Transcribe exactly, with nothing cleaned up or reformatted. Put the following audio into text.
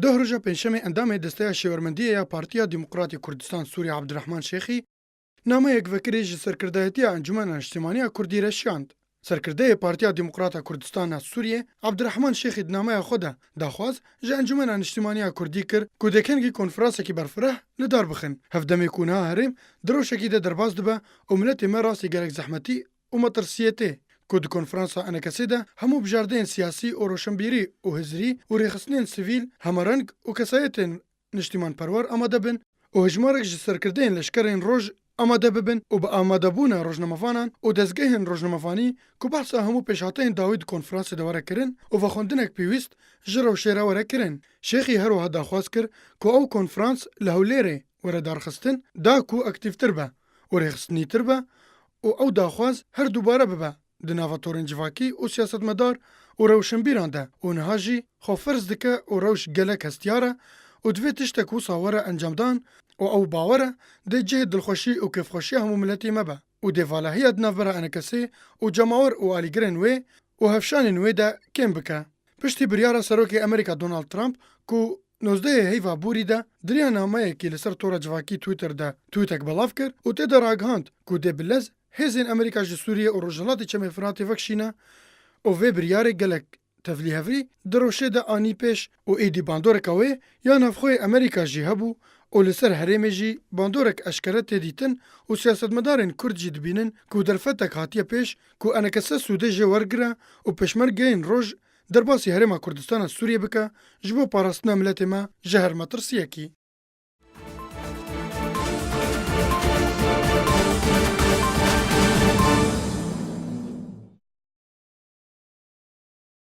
Doh roja Pêncşemê endamê Desteya Şêwermendiyê ya Partiya Demokratê Kurdistan Sûriyê Abdurrahman Şêxî nameyek vekirî ji Serkirdayetiya Encûmena Niştimanî ya Kurdî re şiyand. Serkirdeyê Partiya Demokrata Kurdistan a Sûriyê Abdurrahman Şêxî di nameya xwe de daxwaz ji Encûmena Niştimanî ya Kurdî kir ku dê kengî konferanseke berfireh li dar bixin, hevdemê ku niha herêm di rewşekî de derbas dibe û miletê me rastî gelek zehmetî û metirsiyê tê, ku di konferansa ENKSê de hemû bijardeyên siyasî û roşenbîrî û hizrî û rêxistinên sivîl hemereng û kesayetên niştîmanperwer amade bin û hejmarek ji serkirdeyên leşkerên roj amade bibin û bi amadebûna rojnamevanan û dezgehên rojnamevanî ku behsa hemû pêşhateyên dawî di konferansê de were kirin û vexwendinek pêwîst ji rewşê re were kirin. Şêxî her wiha daxwaz kir ku ew konferans li Hewlêrê were darxistin, da ku aktîftir be û rêxistinîtir be û ew daxwaz her dubare bibe di nava torên civakî û siyasetmedar û rewşenbîran de û niha jî xwe ferz dike û rewş gelek hestiyar e û divê tiştek wisa were encamdan û ew bawer e dê cihê dilxweşî û kêfxweşiya hemû miletê me be û dê valahiya di navbera ENKSê û cemawer û alîgirên wê û hevşanên wê de kêm bike. Piştî biryara Serokê Amerîka Donald Trump ku nozdehê heyva borî de di riya nameyekî li ser tora civakî Twitter de tweetek belav kir û tê de ragihand ku dê bi lez hêzên Amerîka ji Sûriyê û Rojhilatê Çemê Firatê vekişîne û vê biryarê gelek tevlîhevrî di rewşê de anî pêş û êdî bandoreka wê ya navxweyê Amerîka jî hebû û li ser herêmê jî bandorek eşkere tê dîtin û siyasetmedarên Kurd jî dibînin ku derfetek hatiye pêş ku ENKS sûdê jê wergire û pêşmergeyên roj derbasî Herêma Kurdistana Sûriyê bike ji bo parastina miletê me ji her metirsiyekî.